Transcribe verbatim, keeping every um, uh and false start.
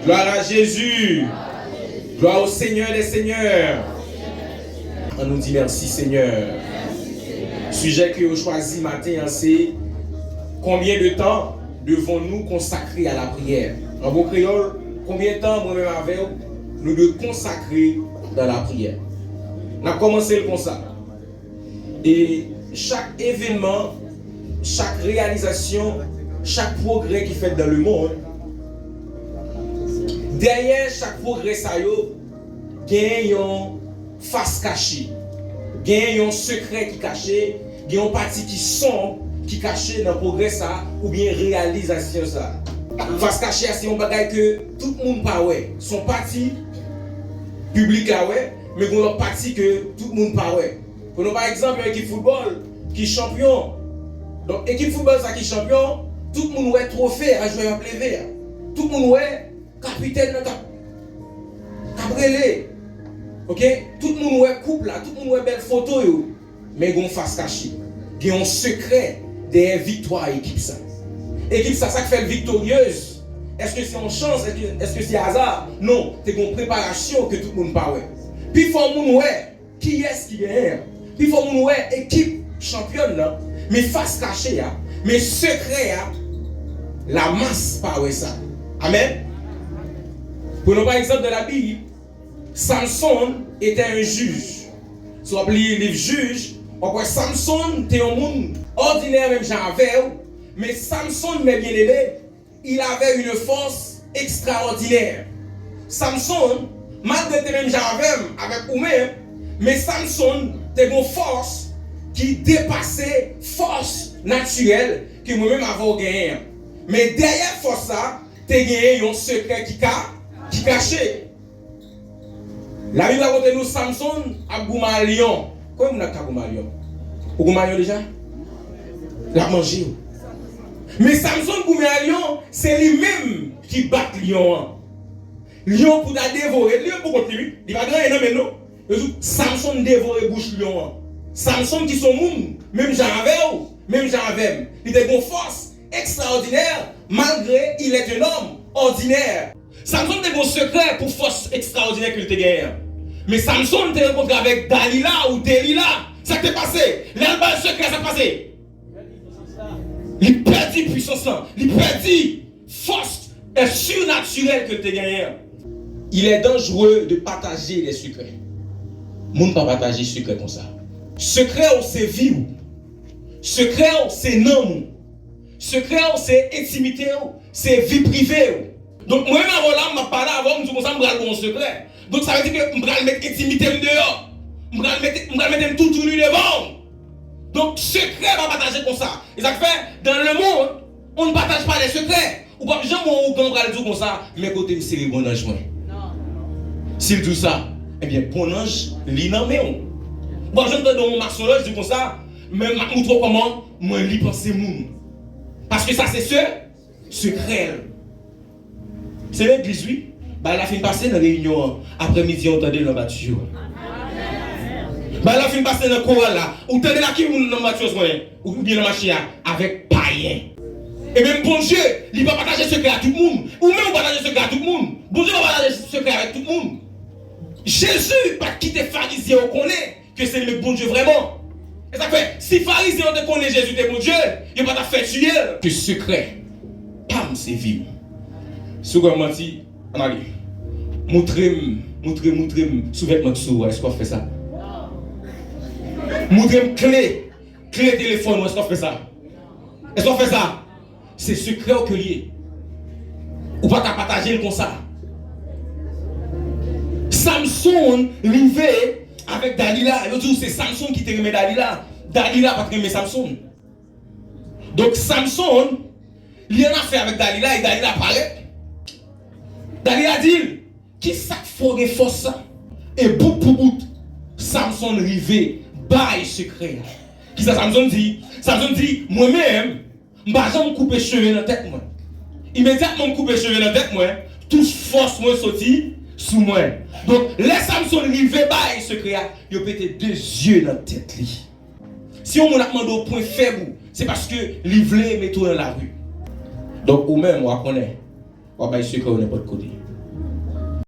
Gloire à Jésus. Gloire au Seigneur des Seigneurs. Ann nou di mèsi, Senyè. Sijè ke yo chwazi maten an se: combien de temps devons-nous consacrer à la prière? An bon kreyòl, konbyen tan mwen menm avè w nou dwe konsakre dans la prière? N ap kòmanse l konsa. E chak evenman, chak reyalizasyon, chak pwogrè ki fèt dans le monde, dèyè chak pwogrè sa yo, gen yon fas kache, gen yon sekrè ki kache, gen yon pati ki sonb ki kache nan pwogrè sa oubyen reyalizasyon sa. Fas kache a se yon bagay ke tout moun pa wè. Se yon pati piblik la wè, men gen yon lòt pati ke tout moun pa wè. Pran pa egzanp yon ekip foutbòl ki chanpyon. Donk, ekip foutbòl sa ki chanpyon, tout moun wè twofe a, jwè yo ap leve a. Tout moun wè kapitèn nan k ap, k ap rele. Oke? Tout moun wè koup la, tout moun wè bèl foto yo. Men gen yon fas kache. Gen yon sekrè dèyè viktwa ekip sa. Ekip sa, sa k fè l viktoryez? Èske se yon chans? Èske, èske se aza? Non, te gen yon preparasyon ke tout moun pa wè. Pifò moun wè kiyès ki genyen an. Pifò moun wè ekip chanpyòn nan, men fas kache a, men sekrè a, lamas pa wè sa. Amèn. Prenons par exemple dans la Bible, Samson était un juge. Si w ap li liv Jij, w ap wè Samson te yon moun òdinè menm jan avè w, men Samson, mes bien-aimés, il avait une force extraordinaire. Samson, malgre l te menm jan avè m, avèk ou menm, men Samson te gen yon fòs ki depase fòs natirèl ke mwen menm avè w genyen an. Men dèyè fòs sa, te genyen yon sekrè ki ka, ki kache. Labib rakonte nou Samson ap goumen a lyon. Konbyen moun k ka goumen a lyon? Ou goumen a lyon deja? L ap manje w. Men Samson goumen a lyon, se li menm ki bat lyon an. Lyon pou ta devore l, li menm pou kont li, wi. Li pa gen anyen nan men l, non. Yo di w, Samson devore bouch lyon an. Samson ki se yon moun, menm jan avè w, menm jan avè m. Li te gen yon fòs ekstraòdinè, malgre il est un homme ordinaire. Samson te gen yon sekrè pou fòs ekstraòdinè ke l te genyen an. Men Samson te rankontre avèk Dalila ou Delila. Sa k te pase? Lè l bay sekrè, sa k pase? Li pèdi pwisans lan. Li pèdi fòs, e, sirnatirèl ke l te genyen an. Il est dangereux de partager les secrets. Moun pa pataje sekrè konsa. Sekrè w se vi w. Sekrè w se nanm ou. Sekrè w se entimite w, se vi prive w. Donk, mwen menm avè w la, m ap pale avè w, m di w konsa, m pral ba w yon sekrè. Donk, sa vle di ke m pral met entimite m deyò. M pral mete, m pral mete m toutouni devan w. Donk, sekrè pa pataje konsa. E sa k fè, dans le monde, on ne partage pas les secrets. Ou p ap janm wè yon ougan pral di w konsa, men kote m sere bonnanj mwen. Si l di w sa, ebyen, bonnanj li nan men w. Ou p ap janm tande yon masonlòj di w konsa, men m ap moutre w kòman mwen li panse moun. Paske sa se se, sekrè l. Se legliz, wi. Bagay la fin pase nan reyinyon an. Aprèmidi an, ou tande l nan batijou. Bagay la fin pase nan koral la. Ou tande l ak ki moun nan batijou an, oubyen nan mache a? Avèk payen. E menm Bondye, li pa pataje sekrè a tout moun. Ou menm ou pataje sekrè a tout moun. Bondye pa pataje sekrè avèk tout moun. Jezi pa t kite Farizyen yo konnen ke se li menm Bondye vrèman. E sa k fè, si Farizyen yo te konnen Jezi te Bondye, yo pa t ap fè tiye l. Ke sekrè pa m se vi m. Si w kwè m manti, ann ale. Moutre m, moutre, moutre m souvètman k sou ou a, èske w ap fè sa? Moutre m kle, kle telefòn ou, èske w ap fè sa? Èske w ap fè sa? Se sekrè w ke l ye. Ou pa ka pataje l konsa. Samson rive avèk Dalila. Yo di w se Samson ki te renmen Dalila. Dalila pa t renmen Samson. Donk, Samson, li annafè avèk Dalila e Dalila parèt. Dalila di l, "Kisa k fè w gen fòs sa?" E bout pou bout, Samson rive bay sekrè a. Kisa Samson di? Samson di, "Mwen menm, m pa janm koupe cheve nan tèt mwen. Imedyatman m koupe cheve nan tèt mwen, tout fòs mwen soti sou mwen." Donk, lè Samson rive bay sekrè a, yo pete de zye nan tèt li. Si yon moun ap mande w pwen fèb ou, se paske li vle mete w nan lari. Donk, ou menm, w a konnen, w ap bay sekrè w nenpòt kote.